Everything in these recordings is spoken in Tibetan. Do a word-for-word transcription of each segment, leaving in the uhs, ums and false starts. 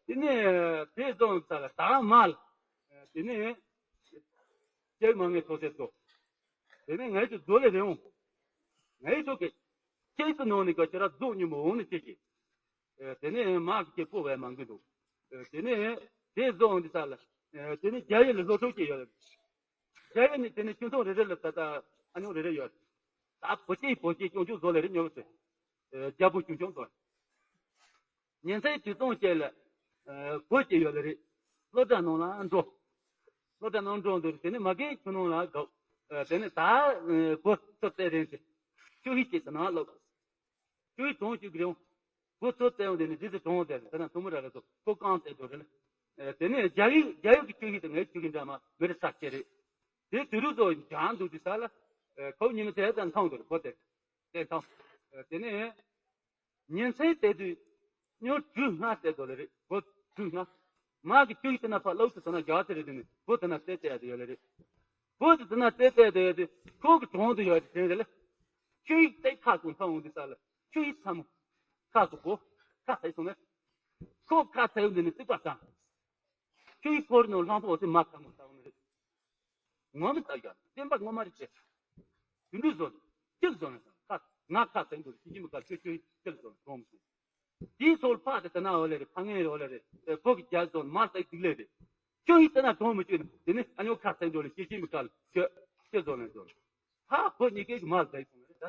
དེ་ནས་དེ་བཟུང་ཚར་ལ་ད་མ་ལ། དེ་ནས་སྐྱེ་མ་ངེས་ཐོག་སེ་ཚོ། དེ་ནས་ངའི་ཚོ་རྫོགས་ལས་རེད་འོང་། ངའི་ཚོ་གི་ཁྱེད་ཚོ་ནང་ནས་ག་ཁྱེད་ར་རྫོགས་ཉིན་མོ་འོང་ནས་ཁྱེད་ཀྱིས། དེ་ནས་མ་གི་ཁྱེད་པོ་བས་མང་གི་འདུག་དེ་ནས་དེ་བཟུང་འདི་ས་ལ། དེ་ནས་རྒྱ་ཡིག་ལ་སློབ་ཕྲུག་ཅིག་ཡོད་ལ། རྒྱ་ཡིག་ནི་དེ་ནས་ཁྱིམ་ཚང་རེ་རེ་ལ་ད་ལྟ་ཨ་ཉོག་རེ་རེ་ཡོད། ད་བུ་སྐྱེས་བུ་སྐྱེས་ཆུང་ཆུང་བཟོ་ལས་རེ་ཉོ་ཟེར། རྒྱ་བུ་ཆུང་ཆུང་བཟོ། ཉིན་མཚན་དུས་གསུམ་བཅས་ལ། བུ་སྐྱེས་ཡོད་ལ་རེད། སློབ་གྲྭ་ནང་ལ་འགྲོ། སློབ་གྲྭ་ནང་འགྲོ་འདུག་དེ་ནས་མ་རྒན་ཁྱོད་ནང་ལ་དགའ། དེ་ནས་ད་བུ་ཚོ་བཙལ་རན་ཏེ། ཆུ་ཧི་སྐྱེས་དེ་ནང་ལོག་ཆུ་ཡི་གྲོང་གཅིག་རེད། ཁོ་ཚོ་བཙལ་འོང་དེ་ནི་རྗེས་སུ་གྲོང་དེ་ལ་ན་ཐུ་མི་ར་ར་ཚོ་ཁོ་རྐང་བཙལ་འགྲོ་རེད་ལ། དེ་ནས་རྒྱ་ཡིག་རྒྱ་ཡིག་གི་ཆུ་ཡི་དང་ངའི་ཆུ་ཡི་འདྲ་མ་མི་རེ་ས་ཆེ་རེད། དེ་དུས་རུ་ཚོ་འཇང་འདུག་དུས་ས་ལ། ཁོ་ཉི་མ་ཚེ་ཙམ་མཐོང་འདུག་ཁོ་དེ། དེ་མཐོང་། དེ་ནས་ཉིན་མཚན་དེ་དུས་སྨྱོ་དྲུག་ལྔ་བཙལ་འགྲོ་ལ་རེད། ཁོ་དྲུག་ལྔ། མ་གི་ཆུ་ཡི་དེ་ན་ཕ་ལོག་ཏུ་ཐ་ན་རྒྱ་ཚེ་རེད་དེ་ནི་ཁོ་དེ་ན་བཙལ་བཙལ་དེ་ཡོད་ལ་རེད། བོད་དུ་དེ་ན་བཙལ་བཙལ་དེ་ཡོད་དེ་ཁོ་གི་གྲོང་དུ་ཡོད་དེ་དེ་རེད་ལ། ཁྱོད་ཡིག་ཏེ་ཁ་ཀུན་ཚང་འོང་དེ་ས་ལ་ཁྱོད་ཡིག་ཚ་མོ་ཁ་ཀུ་གོ་ཁ་ཚ་ཡི་སོང་ནས། ཁོ་ཁ་ཚ་ཡོང་དེ་ནི་རྩིག་པ་ཚང་། ཁྱོད་ཡིག་ཕོར་ནང་ལྷང་པོ་དེ་མ་ཚ་མོ་ཚ་འོང་ནི་རེད། ངོ་མི་ལྟ་རྒྱ་བསྟན་པ་ངོ་མ་རེད་ཅེས། དུད་འགྲོ་བཟོ་ནས་ཅི་བཟོ་ནས་ཁ་ང་ཁ་ཚ་ཡོང་དེ་ཁྱི་ཁྱི་མི་ཁ་ཁྱོད་ཁྱོད་ཡིག་ཅི་བཟོ་ནས་གྲོང་མི་སོང་། དེའི་ཚོར་ཕག་དེ་དེ་ན་འོ་ལེ་རེད། ཕ་ངེ་རེད་འོ་ལེ་རེད། ཨེ་བོད་ཀྱི་རྒྱལ་ཚོགས་མ་ལྟ་སྡིག་ལེ་རེད། ཁྱོད་ཡིག་དེ་ན་གྲོང་མི་བཅོས་ནས་དེ་ནི་ཨ་ཉོ་ཁ་ཚན་འགྲོ་ལེ་ཤེས་ཤེས་མི་དཀའ་ལ་ཁྱོད་ཁྱོད་བཟོ་ནས་བཟོ་ལ། ཕག་བོད་གཉིས་ཀའི་མ་ལྟ་སོང་རེད་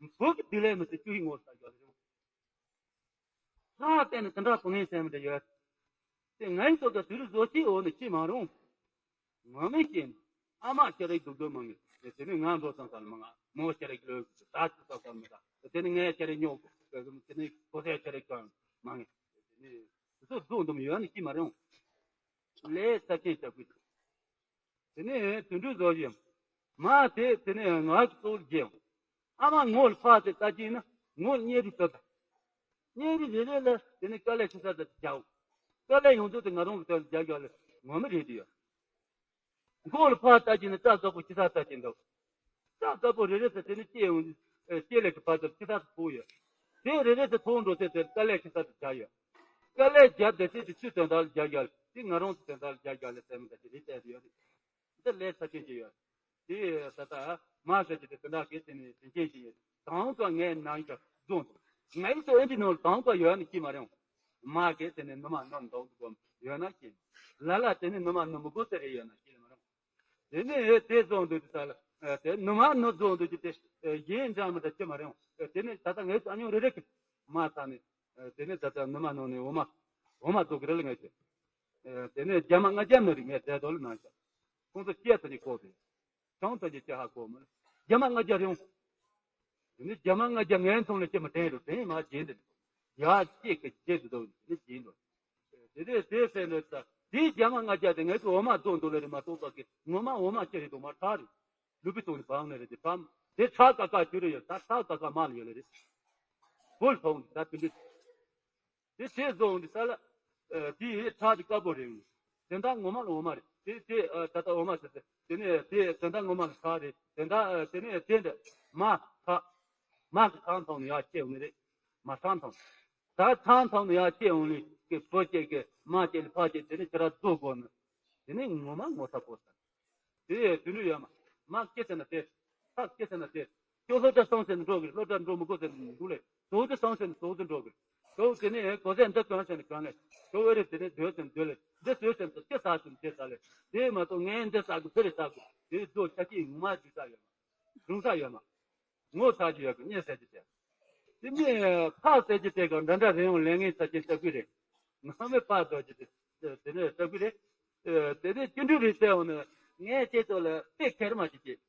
ད། བོད་ཀྱི་སྡིག་ལེ་མི་ཚེ་ཁྱོད་ཡིག་ངོ་ལྟ་རྒྱ་ལ་རེད། ཕག་བལྟས་ནས་དེ་འདྲ་བུ་ངན་སེམས་འདྲ་ཡོད། དེ་ངའི་ཚོ་དང་དུས་རུ་བཟོ་ཤེས་འོ་ནི་ཤེས་མ་རུང་། ངོ་མས་ཤེས་ནས་ཨ་མ་ཁྱེད་རེ་སྡུག་སྡུག་མ་ངེས། དེ་ནས་ང་འགྲོ་སོང་ས་ལ་མ་ང་མོ་ཁྱེད་རེ་ལོས་ད་ཅི་སོང་ས་ལ་མི་ད། དེ་ནས་ངས་ཁྱེད་རེ་ཉོ་དགོས། དེ་ནས་གོ་ས་ཁྱེད་རེ་ཀྱང་མ་ངེས། དེ་ནས་དེ་ཚོ་སྡུག་འདུམ་ཡོད་ནི་ཤེས་མ་རུང་། ལས་ས་ཆེན་ཞབས་ཀྱི། དེ་ནས་དུད་འགྲོ་བཟོ་ཞིང་། མ་དེ་དེ་ནས་ང་གི་གཙོ་བོ་རྒྱལ། ཨ་མ་ངོ་ལ་ཕག་དེ་ལྟ་ཅི་ན་ངོ་ལ་གཉེར་རིགས་ལྟ་ད། གཉེར་རིགས་རེ་རེ་ལ་དེ་ནས་དཀའ་ལས་ཆེ་ས་དེ་རྒྱག་དཀའ་ལས་ཡོང་ཚུལ་དེ་ང་རང་གི་དོན་ལ་རྒྱག་རྒྱག་ལས་ངོ་མི་རེད་དེ་ཡོད། མགོ་ལ་ཕར་ལྟ་གྱིན་ནི་སྐྲ་དཀར་པོ་ཅི་ས་ལྟ་གྱིན་འདུག་སྐྲ་དཀར་པོ་རེ་རེ་ཚོ་དེ་ནི་སྐྱེ་ཡོང་། སྐྱེ་ལས་ཀྱི་བར་དུ་ཅི་ས་ཐོགས་ཡོད། དེ་རེ་རེ་ཚོ་ཐོགས་འགྲོ་ཚེ་དེར་དཀའ་ལས་ཅི་ས་དུ་བྱ་ཡོད། དཀའ་ལས་བརྒྱབ་བསྡད་ཚེ་དེ་ཚུར་དོན་དག་ལ་རྒྱག་རྒྱག་དེ་ང་རང་ཚོ་དོན་དག་ལ་རྒྱག་རྒྱག་ལས་བསམ་མི་འདྲ་ཅི་རེད་བལྟས་ཡོད་རེད། འདི་ལས་ས་ཆེན་ཅི་ཡོད། དེ་ད་ལྟ་མ་ཟེར་གྱི་དེ་དེ་འདྲ་གི་དེ་ནི་དེ་ཅན་ཅི་ཡོད། དང་པོ་ངའི་ནང་ཡོད་རྫོང་དུ་ངའི་ཚོ་ཨེ་འདྲི་ནང་དང་པོ་ཡོད་ནི་ཅི་མ་རེད། མ་གི་དེ་ནི་ནུ་མ་ནུ་འདོག་འདུག་ཡོད་ན་ཅི། ལ་ལ་དེ་ནི་ནུ་མ་ནུ་མི་དགོས་ཟེར་རེ་ཡོད་ན་ཅི་མ་རེད། དེ་ནས་དེ་བཟོ་འདུག་དེ་ས་ལ་དེ་ནུ་མ་ནུ་བཟོ་འདུག་ཅི་དེ་གཞན་འདྲ་མི་འདྲ་ཅི་མ་རེད། དེ་ནས་ད་ལྟ་ངའི་ཚོ་ཨ་ཉོ་རེ་རེ་གི་མ་ས་ནས་དེ་ནས་ད་ལྟ་ནུ་མ་ནུ་ནས་འོ་མ་འོ་མ་བཟོ་གི་རེད་ལ་ངའི་ཚོ། དེ་ནས་རྒྱ་མ་ལྔ་བརྒྱ་མི་རིགས་ངས་བསྡད་དོ་ལ་ནང་ཤག་ཁོང་ཚོ་སྐྱེས་ཚོ་ནི་ཁོག་དེ། ཆང་ཚོ་ནི་སྐྱེ་ཧ་གོ་མི་ལ། རྒྱ་མ་ལྔ་བརྒྱ་རེད་འོང་། དེ་ནས་རྒྱ་མ་ལྔ་བརྒྱ་ངའི་མཐོང་ལ་སྐྱེ་མ་དྲན་རུ་དྲན་མ་བྱིན་དེ། ཡ་སྐྱེ་གི་སྐྱེ་དུ་དོ་ནི་བྱིན་རུ། དེ་དེ་དེ་ཟེར་ནས་ད་དེའི་རྒྱ་མ་ལྔ་བརྒྱ་དེ་ངས་ཚོ་འོ་མ་བཙོང་འདུག་ལ་རེད་མ་གཏོགས་པ་གི་ངོ་མ་འོ་མ་སྐྱེ་རེད་འདུག་མ་ཁྲག་རེད། ལུས་པོའི་ཐོག་ནས་བག་ནས་རེད་དེ་ཕམ། དེ་ཁྲག་ཀ་ཀ་བཅུ་རེ་ཡོད་ད་ཁྲག་ཀ་ཀ་མ་ལ་ཡོད་ལ་རེད། བོད་ལ་ཐོག་ནས་ད་དེ་འདྲ། དེ་དེ་བཟོ་འོང་དུས་ས་ལ། དེའི་ཁྲག་དེ་དཀར་པོ་རེད། དེ་འདྲ་ངོ་མ་ལ་འོ་མ་རེད་དེ་དེ་ད་ལྟ་འོ་མ་ཟེར་ཏེ་དེ་ནས་དེ་དེ་འདྲ་ངོ་མ་ལ་ཁྲག་རེད་དེ་འདྲ་དེ་ནས་དེ་འདྲ་མ་ཁྲག་མ་གི་ཁྲག་འཐུང་ནས་ཡར་སྐྱེ་འོང་ནི་རེད། མ་ཁྲག་འཐུང་། ད་ཁྲག་འཐུང་ནས་ཡར་སྐྱེ་འོང་ནི་གི་བུ་སྐྱེ་གི་མ་སྐྱེ་ལ་ཕ་སྐྱེ་དེ་ནས་ཁྱེད་རང་རྫོགས་དགོས་ནི། དེ་ནས་ངོ་མ་ངོ་ཚ་པོ་ཟེར། དེ་དུད་འགྲོ་ཡོད་མ། མ་སྐྱེ་ཟེར་ན་དེ། ཐག་སྐྱེ་ཟེར་ན་དེ། ཁྱོད་སློབ་གྲྭ་སོང་ཟེར་ནས་འགྲོ་གི་སློབ་གྲྭ་འགྲོ་མི་དགོས་ཟེར་ནས་འདུག་ལས། ཟོག་རྫི་སོང་ཟེར་ནས་ཟོག་རྫི་འགྲོ་གི་ཟོག་དེ་ནས་གོ་ཟས་འདི་གང་ཟེར་ནས་གང་ལས། ཟོག་ཨེ་རེད་དེ་ནས་སྡོད་ཟེར་ནས་སྡོད་ལས། འདི་ཟོས་ཟེར་ནས་ཅི་ཟ་ཟེར་ནས་དེ་ཟ་ལས། དེ་མ་གཏོགས་ངས་འདི་ཟ་དགོས་དེ་རེད་ཟ་དགོས་དེ་རྫོགས་ཆ་སྐྱེས་ངོ་མ་འཇུ་ས་ཡོད་མ། སྒྲུང་ས་ཡོད་མ། ངོ་ཚ་རྒྱུ་ཡོད་གི་གཉེན་ཟེར་གྱི་དེ། དེ་ནས་ཕག་ཟེར་གྱི་དེ་ག་འདྲ་འདྲ་རེད་འོང་ལས་ངན་ཚ་ཅན་ལྟ་བུ་རེད། ང་མེད་པ་དོ་གྱི་དེ་དེ་ནས་ལྟ་བུ་རེད། དེ་ནས་སྐྱིད་འགྲོ་རེད་ཟེར་འོང་ནས་ངས་ཁྱེད་ཚོ་ལ་དཔེ་ཁྱེར་མ་ཅིག་བྱེད།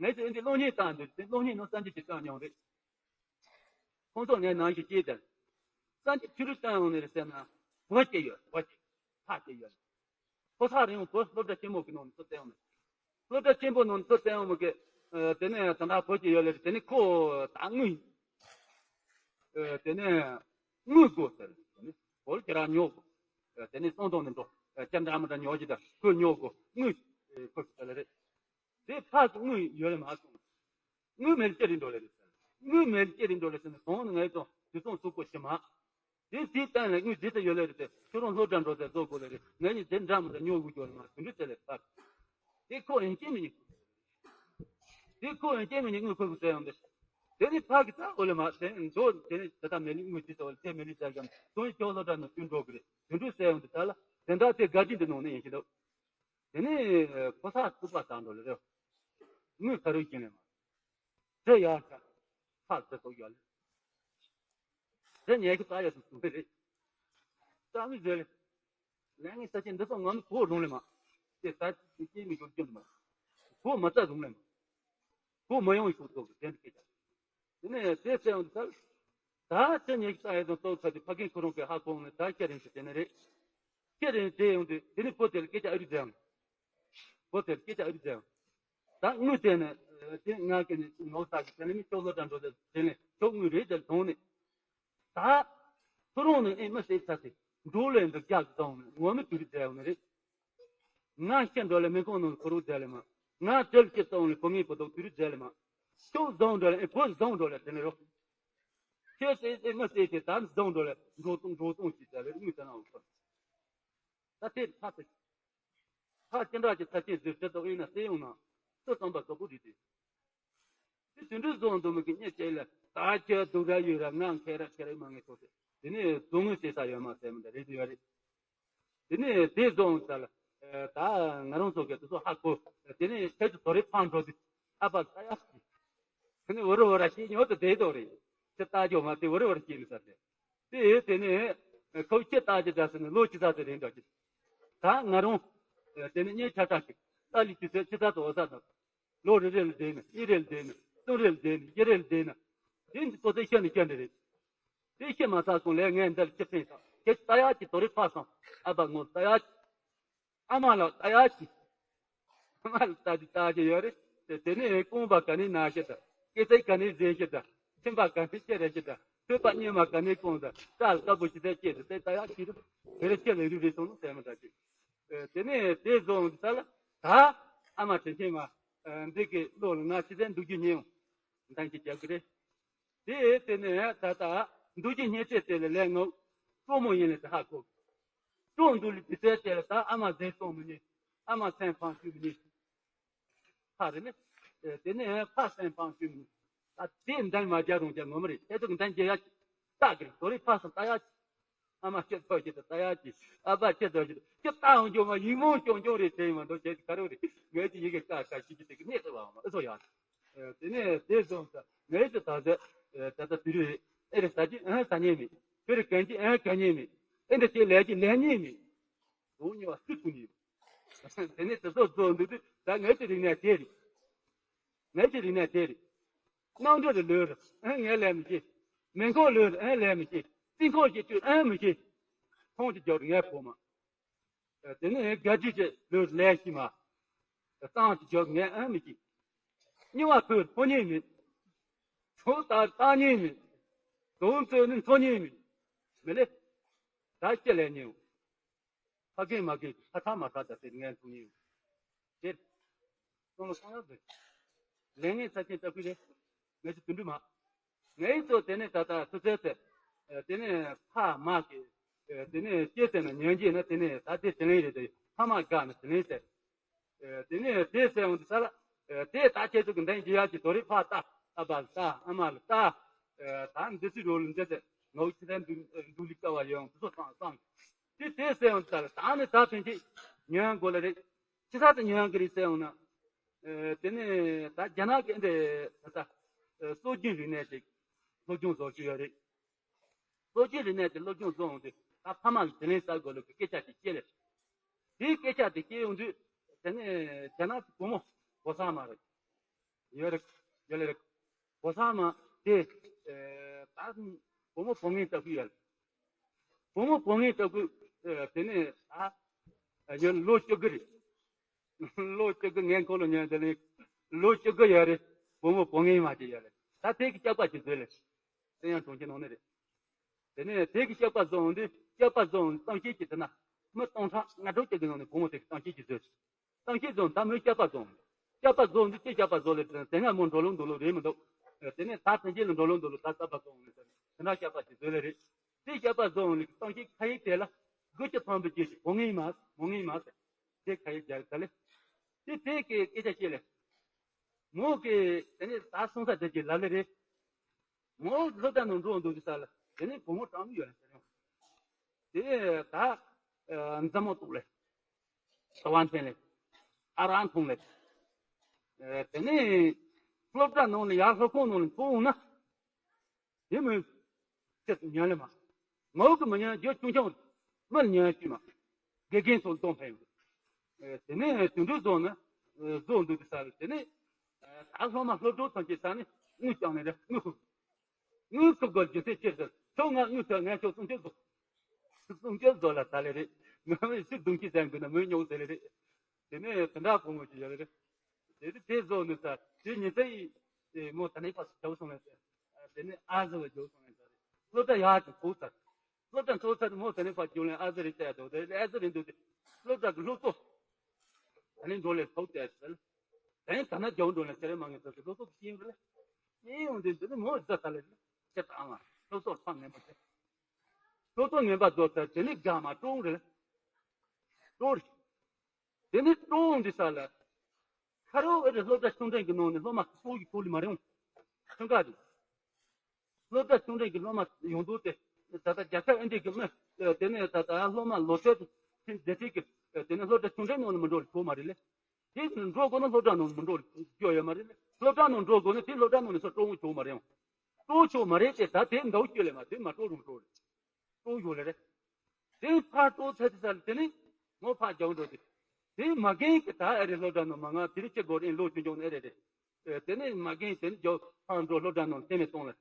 ངས་ཚོ་འདི་གློག་བརྙན་བཏང་འདུག་དེ་གློག་བརྙན་ནང་གསར་འགྱུར་ཅིག་བཏང་མྱོང་རེད། ཁོང་ཚོ་ངའི་ནང་བཞིན་སྐྱེས་དེ། གསར་འགྱུར་ཆུ་རུ་བཏང་འོང་ནས་རེད་ཟེར་ན། བུ་སྐྱེས་ཡོད་བུ་སྐྱེས། ཕག་སྐྱེས་ཡོད། ཕོ་ཐག་རིང་བོ་བུ་སློབ་གྲྭ་ཆེན་མོ་གི་ནང་ནས་ཚུར་བསྟན་འོང་ནས། སློབ་གྲྭ་ཆེན་པོ་ནང་ནས་ཚུར་བསྟན་འོང་མི་གི། དེ་ནས་ད་ལྟ་བུ་སྐྱེས་ཡོད་ལེ་རེད་དེ་ནས་ཁོ་ད་དངུལ། དེ་ནས་དངུལ་དགོས་ཟེར་དེ་ནས་བུ་ལ་ཁྱེད་རང་ཉོ་དགོས། དེ་ནས་སོང་དོང་ནས་འགྲོ། ཅ་འདྲ་མི་འདྲ་ཉོ་གི་ད་ཁོས་ཉོ་དགོས་དངུལ། ཁོས་ཟེར་ལེ་རེད། དེ་ཕག་གི་དངུལ་ཡོད་ལེ་མ་སོང་། དངུལ་མེད་ལ་ཅི་རིགས་འགྲོ་ལེ་རེད་ཟེར། དངུལ་མེད་ལ་ཅི་རིགས་འགྲོ་ལེ་ཟེར་ནས་དོང་ནས་ངའི་དོང་དུས་ཚོད་སུ་གོ་ཤི་མ། དེ་དེའི་སྟེང་ལ་དངུལ་དེ་ཚོ་ཡོད་ལེ་རེད་དེ། ཁྱོད་རང་སློབ་གྲྭ་འགྲོ་ཚེ་བཟོ་དགོས་ལེ་རེད། ང་གཉིས་དེ་འདྲ་མི་འདྲ་ཉོ་དགོས་ཀྱི་ཡོད་རེད་མ། དེ་འདྲ་ཚེ་ལེ་ཕར། དེ་ཁོ་ཡིན་གཅིག་མིན་གཉིས། དེ་ཁོ་ཡིན་གཅིག་མིན་གཉིས་དངུལ་ཁོ་གིས་བཙལ་ཡོང་དེ། དེ་ནི་ཕ་གི་ད་འོ་ལེ་མ་དེ་འགྲོ། དེ་ནི་ད་ལྟ་མེ་ལི་དངུལ་དེ་ཚོ་དེ་མེ་ལི་བཙལ་ཀྱང་དོན་ཁྱོད་སློབ་གྲྭ་ནང་བསྐྱོད་འགྲོ་གི་རེད། དེ་འདྲ་ཚེ་ཡོང་དེ། ད་ལ་དེ་འདྲ་དེ་དགའ་སྐྱིད་འདི་ནང་ནས་ཡིན་གྱི་འདུག་དེ་ནས་ཕོ་གསར་རྩུབ་པ་དང་འགྲོ་ལེ་རེད། དངུལ་ཁ་རུ་ཡིན་ལེ་མ། དེ་ཡར་ཁ་ཁ་དེ་ཐོག་ཡོད་ལེ། དེ་ཉལ་གི་ད་ཡོད་སུ་སུ་རེད། ད་མི་ཟེར་ལེ། ལས་ངན་ས་ཆེན་འདི་ཚོ་ངོ་མི་གོ་རུང་ལེ་མ། དེ་ད་དེ་སྐྱེས་མི་ཡོད་རྒྱུ་མ། གོ་མ་ད་རུང་ལེ་མ། གོ་མ་ཡོང་ཡོད་ཚོ་གི་དེ་འདྲ་སྐད་ཆ། དེ་ནས་དེ་ཟེར་ཡོང་དུས་ད། ད་དེ་ཉལ་གི་ད་ཡོད་དང་ཏོག་ཚ་དེ་ཕ་རྒན་ཁོ་རང་གི་ཧ་གོ་ནས་ད་ཁྱེད་རང་ཚོ་དེ་ནས་རེད། ཁྱེད་རང་དེ་ཡོང་དུས་དེ་ནས་ཕོ་དེ་ལ་སྐད་ཆ་ཨ་རི་ཟེར་ཡང་། བོད་དེར་སྐད་ཆ་ཨ་རི་ཟེར། ད་དངུལ་དེ་ནི་དེ་ང་གི་ནི་ནོར་ས་གི་དེ་ནི་མི་ཅོག་ལོ་དང་འགྲོ་དེ་དེ་ནི་ཅོག་དངུལ་རེད་དེ་གཏོང་ནི། ད་ཁོ་རང་ནི་ཨེ་མི་སེ་ཚ་སེ་འགྲོ་ལེ་འདི་རྒྱག་གི་གཏོང་ནི་ངོ་མི་དུ་རི་ཟེར་ནི་རེད། ང་ཤི་འགྲོ་ལེ་མི་ཁོང་ནང་ཁོ་རང་ཟེར་ལེ་མ། ང་བྲེལ་སྐྱིད་གཏོང་ལེ་བུ་ངའི་བུ་དོག་དུ་རི་ཟེར་ལེ་མ། ཅོག་བཟང་འགྲོ་ལེ་ཨེ་བོད་བཟང་འགྲོ་ལེ་དེ་ནི་རོ། ཁྱེད་སེ་ཨེ་མི་སེ་དེ་ད་བཟང་འགྲོ་ལེ་འགྲོ་གཏོང་འགྲོ་གཏོང་ཞིག་ཟེར་ལེ་དངུལ་དེ་ན་འོང་ཁོ། ད་དེ་ཕ་ཚ། ཕ་ཅི་འདྲ་ཅིག་ཚ་ཆེན་ཟེར་ཁྲི་ཐོག་ཡིན་ན་སེ་ཡོང་ན། སུ་བསམ་པ་དགའ་པོ་རེད་དེ། དེ་དུད་འགྲོ་བཟོ་འདུག་མི་གི་གཉེན་བཅས་ལ་ད་ཁྱེད་སྡུག་ར་ཡོད་ར་ང་མཁས་ར་ཁྱེད་ར་མ་ངེས་ཐོག་དེ། དེ་ནས་བཟོ་ངོས་ཟེར་ས་ཡོད་མ་ཟེར་མི་འདྲ་རེད་དེ་ཡོད་རེད། དེ་ནས་དེ་བཟོ་འོང་ས་ལ། ད་ང་རང་ཚོ་གི་དེ་ཚོ་ཧ་གོ། དེ་ནས་ཁྱེད་ཀྱི་དོ་རེ་ཕང་འགྲོ་དུས་ཨ་ཕ་ལ་ལྟ་ཡ་ཞིག་དེ་ནས་འུ་རུ་འུ་ར་ཤེས་ཉོ་དུ་བསྡད་དོ་རེད། ཁྱེད་ལྟ་རྒྱོ་མ་དེ་འུ་རུ་འུ་ར་ཤེས་མི་ས་དེ། དེ་དེ་ནས་ཁོ་ཁྱེད་ལྟ་རྒྱུ་འདྲ་ཟེར་ནས་ལོ་ཅི་ས་དེ་རེད་འདྲ་ཅིག་ད་ང་རང་། དེ་ནས་གཉེན་ཆ་ཚང་ཞིག་ལྟ་ལི་ཅི་ཟེར་ཅི་ས་དུ་འོ་ས་དང་། ལོ་རེ་རེ་ལ་བསྡད་ནས་གཉིས་རེ་ལ་བསྡད་ནས་གསུམ་རེ་ལ་བསྡད་ནས་བཞི་རེ་ལ་བསྡད་ནས། དེ་འདི་ཚོ་དེ་ཤེས་ནས་ཤེས་འདྲ་རེད། དེ་ཤེས་མ་ཚར་སོང་ལས་ངས་འདི་ལ་ཅི་ཕན་ཐོགས་ཁྱེད་ལྟ་ཡག་གི་དོ་རེ་ཕ་སོང་ཨ་ཕ་ངོ་ལྟ་ཡག་གི་ཨ་མ་ལགས་ལྟ་ཡག་གི་ཨ་མ་ལགས་ལྟ་རྒྱུ་ལྟ་རྒྱུ་ཡོད་རེད། དེ་དེ་ནས་རྐང་པ་ག་ནས་ན་གི་དང་སྐེ་ཚེ་ག་ནས་གཟེར་གི་དང་མཆིན་པ་ག་ནས་སྐྱེ་རེད་གི་དང་ཐོད་པ་གཉེར་མ་ག་ནས་སྐོང་དང་སྐྲ་དཀར་པོ་ཞིག་ཚད་སྐྱེས་དང་དེ་ལྟ་ཡག་གི་རེད། དེ་རེད་ཁྱེད་ལས་རིགས་རེད་སོང་ལ་ཟེར་མི་འདྲ་གི་དེ་ནས་དེ་བཟོ་འོང་དུས་ལ་ད་ཨ་མ་དྲིན་ཆེན་མ། འདི་གི་བློ་ལ་ང་ཅི་ཚད་འདུག་རྒྱུ་ཉེ་འོང་འདང་གི་རྒྱག་གི་རེད། དེ་དེ་ནས་ད་ལྟ་འདུག་རྒྱུ་ཉེ་ཚད་དེ་ལ་ལས་ངོ་སྤྲོ་མོ་ཡིན་ལ་དེ་ཧ་གོ། སྤྲོ་འདུག་ལ་དེ་ཚད་དེ་ལ་ད་ཨ་མ་ཟས་གཏོང་མི་ཉེ། ཨ་མ་སེམས་ཕམ་བཅུག་མི་ཉེ། ཕ་རེད་ནི། དེ་ནས་ཕ་སེམས་ཕམ་བཅུག་མི་ཉེ། ད་དེ་འདང་མ་རྒྱག་རུང་རྒྱག་ངོ་མ་རེད། དེ་དུ་འདང་རྒྱག་ཡ་ལྟ་གི་རེད། དོ་རེད་ཕ་སང་ལྟ་ཡ། ཨ་མ་ཁྱེད་ཚོ་ཁྱེད་ཚོ་ལྟ་ཡ་ཅི། ཨ་ཕ་ཁྱེད་ཚོ་ཁྱེད་ཚོ་ཁྱེད་ལྟ་ཡོང་རྒྱུ་མ་ཡིག་རྨོངས་སྐྱོང་སྐྱོང་རེད་དྲན་མ་འདུག་ཁྱེད་ཀྱི་ག་རེ་རེད། ངས་ཀྱི་ཡི་གེ་ཀ་ཀ་ཤི་ཤི་དེ་གི་གནས་ཐུབ་པའམ་ཨེ་ཚོ་ཡ། དེ་ནས་དེ་བཟུང་ས་ངས་ཀྱི་ད་ཟེ། ད་ལྟ་དུས་རེད། ཨེ་རེད་ཟ་ཅི་ཨེ་ཟ་ཉེས་མེད། ཁྱོད་རེད་གན་ཅི་ཨེ་གན་ཉེས་མེད། ཨེ་འདྲ་ཅི་ལས་ཀྱི་ལས་ཉེས་མེད། དོ་ཉེས་པ་སུ་ཐུག་ཉེས། དེ་ནས་དེ་ཚོ་བཟོ་འདུག་དུས་ད་ངས་ཀྱི་རིག་གནས་དེ་རེད། ངས་ཀྱི་རིག་གནས་དེ་རེད། རྣམ་འགྲོ་རེ་ལོས་རེ་ཨེ་ངས་ལས་མི་ཤེས། མེ་འཁོར་ལོས་རེ་ཨེ་ལས་མི་ཤེས། རྩིས་འཁོར་གྱི་བཅུད་ཨེ་མི་ཤེས། ཁོང་གི་རྒྱབ་རེ་ངས་གོ་མ། དེ་ནས་རྒྱ་ཇི་ཅེ་ལོས་ལས་ཤི་མ། གཙང་གི་རྒྱབ་ངས་ཨེ་མི་ཤེས། རྙིང་བ་ཕོས་ཕོ་ཉེས་མེད། ཚོགས་ལྟར་བཏང་ཉེས་མེད། དོན་རྩོད་ནི་འཚོ་ཉེས་མེད། མི་ལས། ད་ཅི་ལས་ཉེས། ཕ་རྒན་མ་རྒན་ཕ་ཐག་མ་ཐག་ད་ཟེར་ངས་མཐོང་ཡོད། དེ། སོང་ལ་སོང་ཡག་རེད། ལས་ངན་ཚ་ཆེན་ལྟ་བུ་རེད། ངས་ཀྱི་དུད་འགྲོ་མ། ངའི་ཚོ་དེ་ནས་ད་ལྟ་སུ་ཚེ་ཚེ། དེ་ནས་ཕ་མ་གི། དེ་ནས་སྐྱེ་ཚེ་ན་ཉོན་རྗེས་ན་དེ་ནས་ད་དེ་དྲིན་ལན་རེད་དེ་ཕ་མ་དགའ་ན་དྲིན་ལན་ཟེར། དེ་ནས་དེ་ཟེར་འོང་དུས་ས་ལ། དེ་ད་ཁྱེད་ཚོ་གི་འདང་རྒྱག་ཡག་གི་དོ་རེད་ཕ་ལྟ། ཨ་ཕ་ལ་ལྟ་ཨ་མ་ལ་ལྟ། ད་འདི་ཚོའི་རོ་ལ་འདི་ཚེ་ངའི་ཚེ་ཚེ་འདུག་འདུག་ལི་ཀ་བ་ཡོང་དུ་ཚོ་བཏང་བཏང་། དེ་དེ་ཟེར་འོང་དུས་ས་ལ་ད་ནི་ད་ཕན་ཆད་ཉོན་དགོས་ལ་རེད། ཅི་ས་དུ་ཉོན་གི་རེད་ཟེར་འོང་ན། དེ་ནས་ད་རྒྱ་ནག་གི་འདི་ད་ལྟ་སྲོལ་རྒྱུན་རིག་གནས་ཅིག་སློབ་སྦྱོང་བཟོ་རྒྱུ་ཡོད་རེད། སྲོལ་རྒྱུན་རིག་གནས་དེ་སློབ་སྦྱོང་བཟོ་འོང་དུས་ད་ཕ་མ་གི་དྲིན་ལན་གསབ་དགོས་ལུགས་ཀྱི་སྐད་ཆ་དེ་སྐྱེ་ལེ། དེའི་སྐད་ཆ་དེ་སྐྱེ་ཡོང་དུས་དེ་ནས་རྒྱ་ནག་གི་བུ་མོ་བུ་ཚང་མ་རེད། ཡོད་རེད། ཡོད་ལེ་རེད། བུ་ཚང་མ་དེ་ད་བུ་མོ་བུ་ངན་ལྟ་བུ་ཡོད་ལེ། བུ་མོ་བུ་ངན་ལྟ་བུ་དེ་ནས་ད་ཡོད་ལོ་བཅུ་དགུ་རེད། ལོ་བཅུ་དགུ་ངན་ཁོ་ལོ་ཉན་དེ་ལས་ལོ་བཅུ་དགུ་ཡོད་རེད། བུ་མོ་བུ་ངན་མ་དེ་ཡོད་ལེ། ད་དེ་གི་སྐྱག་པ་ཅིག་བཟོས་ལེ། དེ་ཡང་གྲོང་ཁྱེར་ནང་ནས་རེད། དེ་ནས་དེ་གི་སྐྱག་པ་བཟོ་འོང་དུས་སྐྱག་པ་བཟོ་འོང་གཏམ་བཤད་ཀྱི་དེ་ན་མི་སྟོང་ཕྲག་ལྔ་དྲུག་ཅིག་གི་ནང་ནས་བུ་མོ་དེ་གི་གཏམ་བཤད་ཀྱི་བཟོས། གཏམ་བཤད་བཟོ་འོང་ད་མོས་སྐྱག་པ་བཟོ་འོང་། སྐྱག་པ་བཟོ་འོང་དུས་ཅི་སྐྱག་པ་བཟོ་ལེ་དེ་ན་མོ་འགྲོ་ལུགས་འདུག་ལུགས་རེད་མི་འདུག་དེ་ནས་ད་ཕན་ཆད་ལ་འགྲོ་ལུགས་འདུག་ལུགས་ད་སྐྱག་པ་བཟོ་འོང་ནས་དེ་ན་སྐྱག་པ་ཅིག་བཟོས་ལེ་རེད། དེ་བཤད་པ་བཟོ་འོང་ལེ་གི་གཏམ་གྱི་ཁ་ཡིག་དེ་ལ་དགུ་བཅུ་ཐམ་པའི་རྗེས་སུ་གོ་ངེས་མ་གོ་ངེས་མ་ཟེར། དེ་ཁ་ཡིག་རྒྱག་ད་ལེ། དེ་དེ་གི་སྐད་ཆ་བཤད་ལེ། མོ་གི་དེ་ནས་ད་སོང་ས་དེ་གི་ལ་ལེ་རེད། མོ་སློབ་གྲྭ་ནང་འགྲོ་འདུག་གི་ས་ལ་དེ་ནས་བུ་མོ་གྲངས་མེད་ཡོད་ལེ་ཟེར་ཡོང་། དེ་ད་མཛའ་མོ་ཏོག་ལེ། ལྟ་བ་འཐེན་ལེ། ཨ་རང་མཐོང་ལེ། དེ་ནས་སློབ་གྲྭ་ནང་ལ་ཡར་སློབ་ཁང་ནང་ལ་འཚོ་འོང་ན། དེ་མོས། ཁྱེད་ཉན་ལེ་མ། ངའོ་གི་མི་ཉན་རྒྱུ་ཆུང་ཆུང་། མི་ཉན་ཅི་མ། དགེ་རྒན་ཚོ་གཏོང་ཕན་ཡོད། དེ་ནས་དུད་འགྲོ་བཟོ་ན། བཟོ་འདུག་གི་ས་ལ་དེ་ནས། ད་སློབ་མ་སློབ་གྲོགས་ཐམས་ཅད་ས་ནས་དངུལ་བཀྱག་ནས་རེད་དངུལ་ཁུག་དངུལ་ཁུག་དགོས་རྒྱུ་ཚེ་ཆེར་ཟེར་ཁྱོད་ང་དངུལ་ཁུག་ངས་ཁྱོད་སུམ་ཅུ་བཟོ། སུམ་ཅུ་བཟོ་ལ་ད་ལེ་རེད། ང་མི་སུ་བདུན་ཅུ་ཟན་དགོས་ན་མོས་ཉོག་ཟེར་ལེ་རེད། དེ་ནས་དེ་འདྲ་བུ་མོ་ཞིག་ཡོད་རེད། དེ་དེ་དེ་བཟོ་ནས་ས་དེ་ཉིན་ཚེ་ཡིས་དེ་མོ་ད་ནས་ཕར་རྒྱབ་སོང་ལ་ཟེར། དེ་ནས་ཨ་ཟེར་བ་རྒྱབ་སོང་ལ་ཟེར། སློབ་གྲྭ་ཡག་ཅིག་ཚུགས་ཚར། སློབ་གྲྭ་ཚུགས་ཚར་མོ་ད་ནས་ཕར་རྒྱབ་ལ་ཨ་ཟེར་རེད་བལྟས་འདུག་དེ་ཨ་ཟེར་རེད་འདུག་དེ་སློབ་གྲྭ་གི་སློབ་གཙོ། ད་ནས་འགྲོ་ལས་ཐོག་བལྟས་ཟེར། ད་ནས་ད་ན་རྒྱབ་འགྲོ་ལ་ཟེར་མ་ངེས་ཟེར་སློབ་གཙོ་གི་ཤེས་ཡོན་རེད། ཤེས་ཡོན་དེ་འདི་ནས་མོ་ཟ་ད་ལ་རེད། ཁྱེད་ད་ཨང་ལ་སློབ་གཙོ་ཕ་ངན་པ་ཟེར། སློབ་གཙོ་ངན་པ་རྫོགས་ཚར་དེ་ནས་དགའ་མ་ཀྲོང་རེད། ཀྲོང་རེད། དེ་ནས་ཀྲོང་འདི་ས་ལ། ཁ་རོ་ཨེ་རེད་སློབ་གྲྭ་ཆུང་འབྲིང་གི་ནང་ནས་སློབ་མ་སོ་ཡི་ཐོག་ལས་མ་རེད་འོང་། ཆུང་ཀ་རེད། སློབ་གྲྭ་ཆུང་འབྲིང་གི་སློབ་མ་ཡོང་འདུག་སྟེ། ད་ལྟ་རྒྱལ་ཁབ་ཨེ་འདྲས་ཀྱི་མི། དེ་ནས་ད་ལྟ་སློབ་མ་ལོ་ཚད་ཀྱི་འདི་ཚད་ཀྱི། དེ་ནས་སློབ་གྲྭ་ཆུང་འབྲིང་ནང་ནས་མི་འགྲོ་ལ་ཆོག་མ་རེད་ལེ། དེ་ནས་འགྲོ་དགོས་ན་སློབ་གྲྭ་ནང་མི་འགྲོ་ལ་སྐྱོ་ཡོད་མ་རེད་ལེ། སློབ་གྲྭ་ནང་འགྲོ་དགོས་ན་དེ་སློབ་གྲྭ་ནང་ནས་སོ་སྤྲོ་བོ་ཆོག་མ་རེད་འོང་། སྤྲོ་ཆོག་མ་རེད་དེ་ད་དེ་འདའུ་སྐྱོ་ལེ་མ་དེ་མ་སྤྲོ་རུང་སྤྲོ་རེད། སྤྲོ་ཡོད་ལེ་རེད། དེ་ཕར་སྤྲོ་ཚར་དེ་ས་ལ་དེ་ནི་ངོ་ཕར་རྒྱག་འགྲོ་དེ། དེ་མ་རྒན་གྱི་ད་ཨེ་རེད་སློབ་གྲྭ་ནང་མ་ང་དེ་རིང་ཁྱེད་སྒོ་རེད་ལོ་ཆུང་ཆུང་ཨེ་རེད་རེད། དེ་ནི་མ་རྒན་དེ་ནི་རྒྱོ་ཕར་འགྲོ་སློབ་གྲྭ་ནང་སེམས་མེད་གཏོང་ལ།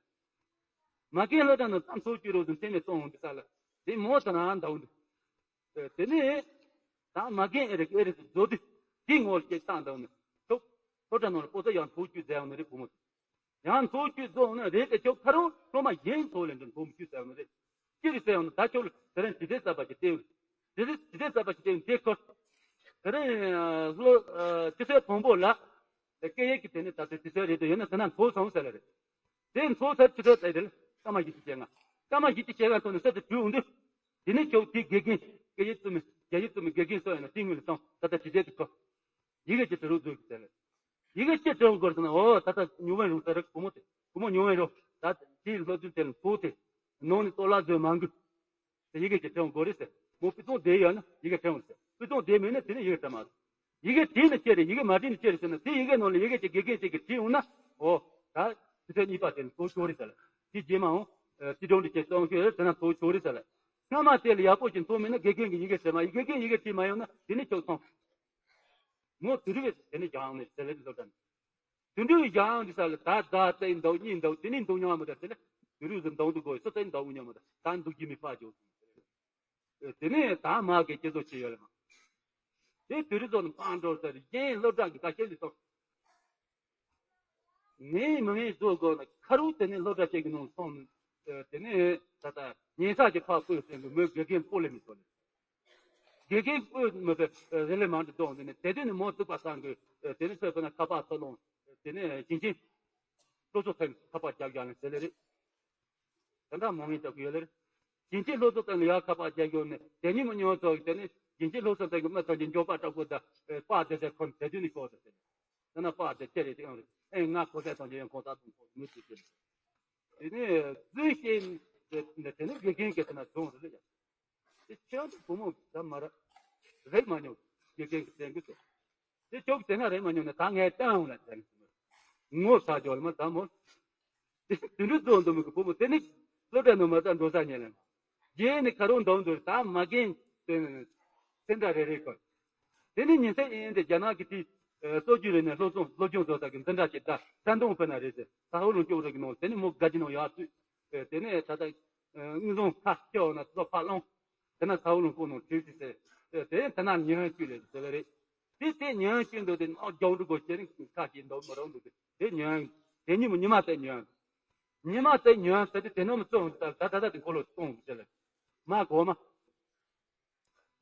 མ་རྒན་སློབ་གྲྭ་ནང་ཙམ་ཚོགས་བཅུག་རོགས་ཟིན་སེམས་མེད་གཏོང་འོང་དེ་ས་ལ། དེ་མོ་ད་ན་འདའ་འོང་དུ། དེ་ནི། ད་མ་རྒན་ཨེ་རེད་ཨེ་རེད་བཟོ་དུས་དེ་ངོ་ལ་སྐྱེས་བཏང་འདའ་འོང་ནི། ཐུག་སློབ་གྲྭ་ནང་ལ་སྤོ་ས་ཡང་ཚོགས་བཅུག་མཛད་འོང་ནི་རེད་བུ་མོ། ཡང་མཚོ་བཅུད་རྫོང་ནི་རེད་དེ་ཁྱོད་ཁ་རོ་སློབ་མ་གཞན་ཚོ་ལས་འདྲ་མཚོ་མི་བཅུད་ཟེར་བ་ནི་རེད། ཅི་རེད་ཟེར་བ་ནི་ད་ཁྱོད་ལ་དེ་རིང་དྲི་ཟའི་རྩ་བ་ཞིག་སྟེར། དྲི་ཟའི་དྲི་ཟའི་རྩ་བ་ཞིག་སྟེར་དེ་ཁོ། དེ་རིང་ལོ་ཅི་ཟེར་དང་པོ་ལ། སྐད་ཡིག་གི་དེ་ནི་ད་ལྟ་དྲི་ཟའི་རེད་དེ་ཡོད་ན་དེ་ན་མཚོ་སོང་ཟེར་ལ་རེད། དེ་མཚོ་ཚར་ཅི་ཟེར་ལ་རེད། སྐར་མ་བཞི་བཅུ་ཞེ་ལྔ། སྐར་མ་བཞི་བཅུ་ཞེ་ལྔ་ཐོག་ནས་ས་དེ་བྲུས་འོང་དུས། དེ་ནི་ཁྱོད་དེ་དགེ་རྒན་སྐད་ཡིག་རྩོམ་མི་རྒྱ་ཡིག་རྩོམ་མི་དགེ་རྒན་སོགས་ཡོད་ན་དེ་ངོས་ལ་བཏང་ད་ལྟ་དྲི་ཟའི་དེ་ཁོ། ཡི་གེ་ཅི་དྲི་རུ་འཛུལ་གི་ཟེར་ལ། ཡི་གེ་ཅི་དྲི་རུ་འགོར་ཟེར་ན་འོ་ད་ལྟ་ཉུང་བའི་རུ་ཟེར་རེད་བུ་མོ་དེ་བུ་མོ་ཉུང་བའི་རུ། ད་དེའི་སློབ་ཚན་དེ་ལ་ཚོགས་ཏེ། ནང་ནས་ལྟོ་ལ་བཟོས་མ་འགུལ། དེ་ཡི་གེ་ཅི་དྲི་རུ་འགོར་རེད་ཟེར། མོ་དཔེ་ཚོང་བསྡད་ཡོད་ན་ཡི་གེ་དྲི་རུ་ཟེར། དཔེ་ཚོང་བསྡད་མེད་ན་དེ་ནི་ཡི་གེ་དྲི་མ་ཟེར། ཡི་གེ་བྲིས་ནས་ཅི་རེད་ཡི་གེ་མ་བྲིས་ནས་ཅི་རེད་ཟེར་ན་དེ་ཡི་གེ་ནང་ལ་ཡི་གེ་ཅི་དགེ་རྒན་ཅིག་གིས་བྲིས་འོང་ན། འོ། ད་དེ་ཚོ་གཉིས་པ་དེ་ལ་ཚོགས་ཆོག་རེད་ཟེར་ལ། དེ་རྗེས་མ་འོང་། དེ་སྒྲུང་འདི་ཅི་གཏོང་ཤོད་རེད་དེ་ན་ཚོགས་ཆོག་རེད་ཟེར་ལ། སྔ་མ་དེ་ལ་ཡག་པོ་ཞིག་མཐོང་མེད་ན་དགེ་རྒན་གྱིས་ཡི་གེ་བྲིས་མ་ཡོང་དགེ་རྒན་ཡི་གེ་བྲིས་མ་ཡོང་ན་དེ་ནི་ཁྱོད་ཚོང་། མོ་དུ་རུ་བས་དེ་ནི་རྒྱང་ནས་ཟེར་ལེ་སློབ་གྲྭ་ནས། དུ་འགྲོ་ཡང་འདི་ས་ལ་ད་ཟླ་རྩེ་འདའ་གཉིས་འདའ་དེ་ནི་འདུག་མྱོང་མི་འདུག་ཟེར་ལ། དུ་རུ་ཟིན་འདའ་འདུག་དགོས་སོ་རྩེ་འདའ་མྱོང་མི་འདུག་ད་འདུག་རྒྱུ་མི་ཕ་ཇོ། དེ་ནས་ད་མ་གི་སྤྱི་ཚོགས་ཆེ་ཡོད་ལ་མ། དེ་དུ་རུ་ཚོ་ནི་སྤང་འགྲོ་ཟེར་གཞན་སློབ་གྲྭ་གི་ཁ་ཤས་ལ་སོང་། ངའི་མི་ངའི་བཟོ་དགོས་ན་ཁ་རུ་དེ་ནས་སློབ་གྲྭ་ཆེ་གི་ནང་སོང་ནས། དེ་ནས་ད་ལྟ་ཉེན་ས་ཀྱི་ཕ་བསྐོས་ཟེར་གི་མོས་དགེ་རྒན་སྤོ་ལེ་མི་ཐོ་ལེ། དགེ་རྒན་སྤོས་མི་ཕོད་རེ་ལེ་མང་དུ་གཏོང་དེ་ནས་དེ་དུས་ནས་མོ་བཙུགས་པ་སང་གི། དེ་ནས་སོས་པ་ན་ཁ་པར་ཚོ་ལོང་། དེ་ནས་ཞིང་ཆེན་སློབ་གསོ་ཐོན་ཁ་པར་རྒྱག་རྒྱག་ནས་ཟེར་ལེ་རེད། དེ་འདྲ་མོ་ངས་རྒྱག་གི་ཡོད་ལེ་རེད། ཞིང་ཆེན་སློབ་གསོ་ཐོན་ལ་ཡག་ཁ་པར་རྒྱག་ཡོད་ནས་དེ་ཉིན་མོ་ཉོ་ཚོ་དེ་ནས་ཞིང་ཆེན་སློབ་གསོ་ཐོན་གི་མི་ཚོ་གི་འགྱོད་པ་སྐྲག་པོ་ད། པར་དེ་ཚེ་ཁོ་དེ་དུས་ནས་ཤོག་ཟེར་ཟེར། དེ་ན་པར་དེ་ཅི་རེད་དེ་ཡང་རེད་ཨེ་ང་གོ་ས་ཐོན་གྱི་ཡང་གོ་ས་ཐོན་གོ་མི་ཚུགས་ཟེར། དེ་ནས་རྫུན་བཤད་དེ་ནས་དགེ་རྒན་གྱི་དེ་ན་སྒྲུང་རེད་ཡ། དེ་ཁྱོད་ཚོ་བུ་མོ་ད་མ་ར་རེད་མ་མྱོང་དགེ་རྒན་གྱི་དྲན་གི་ཚོ། དེ་ཁྱོད་ཀྱི་དེ་ན་རེད་མ་མྱོང་ན་ད་ངས་བསྟན་འོང་ལ་དྲན་གི་ཚོ། ངོ་ཚ་ཇོ་ལ་མ་ད་མོ། དེ་དུད་འགྲོ་ཚོ་འདུག་མི་གི་བུ་མོ་དེ་ནི་སློབ་གྲྭ་ནང་མ་ད་འགྲོ་ས་ཉེ་ལ། རྗེས་ནི་ཁ་རོག་འདང་འདོར་ད་མ་རྒན་དེ་ནི་སེམས་ཁྲལ་རེ་རེ་གོ། དེ་ནས་ཉིན་མཚན་ཨེ་ཨེ་འདི་རྒྱ་ནག་གི་དེ་སྲོལ་རྒྱུན་རེད་ནས་སློབ་སྦྱོང་སློབ་སྦྱོང་བཟོ་ས་གི་འཛིན་གྲྭ་ཞིག་ད་ས་འདོང་ཕུ་ན་རེད་ཟེར་ས་ཧོ་ལུང་སྐྱོག་རེ་གི་ནང་དེ་ནས་མོ་དགའ་ཅི་ནང་ཡར་ཚུད། དེ་ནས་ད་ལྟ་དངུལ་ཟོང་ཁ་སྐྱོ་ན་ཚོ་ཕ་ལོང་། དེ་ན་ས་ཧོ་ལུང་སྐྱོག་ནང་བྲིས་ཏེ་ཟེར། དེ་དེ་ན་ཉན་ཅི་རེད་ཟེར་ལ་རེད། དེ་དེ་ཉན་ཅི་འདུག་དེ་ཨོ་རྒྱང་འགྲོ་དགོས་ཤེས་རིང་ཁ་ཞིག་འདུག་མ་རུང་འདུག་དེ་ཉན། དེ་ཉིན་མོ་ཉི་མ་དེ་ཉན། ཉི་མ་དེ་ཉན་ཟེར་དེ་དེ་ནོ་མི་བཙོང་ད་ད་ད་དེ་འཁོར་ལོ་བཙོང་ཟེར་ལ། མ་གོ་མ།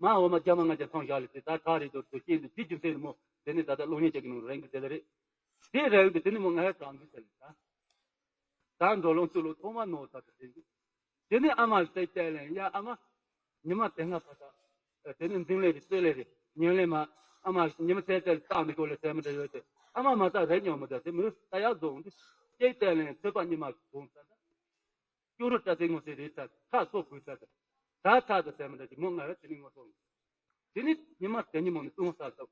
མ་འོ་མ་རྒྱ་མ་ང་ཅག་ཚང་བཞག་ལས་དེ་ད་གྲ་རེད་དོ་དོ་ཤེས་འདུག་དེ་རྒྱུ་མཚན་ནི་མོ་དེ་ནི་ད་ལྟ་གློག་བརྙན་ཅག་གི་ནང་རེད་འདུག་དེ་ལ་རེད། དེ་རེད་འདུག་དེ་ནི་མོ་ང་ཡ་དྲང་འདུག་ཟེར་ལ་ད། ད་འགྲོ་ལོང་ཚུར་ལོག་ཐོག་མ་ནོར་ཚར་དུ་རེད་འདུག་དེ་ནས་ཨ་མ་ལ་བལྟས་བལྟས་ལན། ཡ་ཨ་མ། ཉི་མ་དེ་སྔ་ཕ་ད། དེ་ནས་འཛིང་ལས་རེད་རྩོད་ལས་རེད། ཉན་ལས་མ། ཨ་མ་ཉི་མ་ཚེ་ཚད་བཏང་མི་དགོས་ལས་ཟེར་མི་འདྲ་ཡོད་དེ། ཨ་མ་མ་ད་རེད་སྙམ་མི་འདྲ་དེ་མི་ད་ཡག་བཟོ་འོང་དུས། སྐྱེས་བལྟས་ལན་ཚོད་པ་ཉི་མ་གོང་ཚ་ད། སྐྱོ་རུ་སྐྲ་ཚེ་ངོ་ཚེ་རེད་ཚ་ཁ་སོ་བུད་ཚ་ད། ད་ཚ་ད་ཟེར་མི་འདྲ་གི་མོ་ང་ར་དེ་ནས་ངོ་སོང་། དེ་ནས་ཉི་མ་དེ་ཉིན་མོ་ནས་ཏུང་ས་ཐོབ།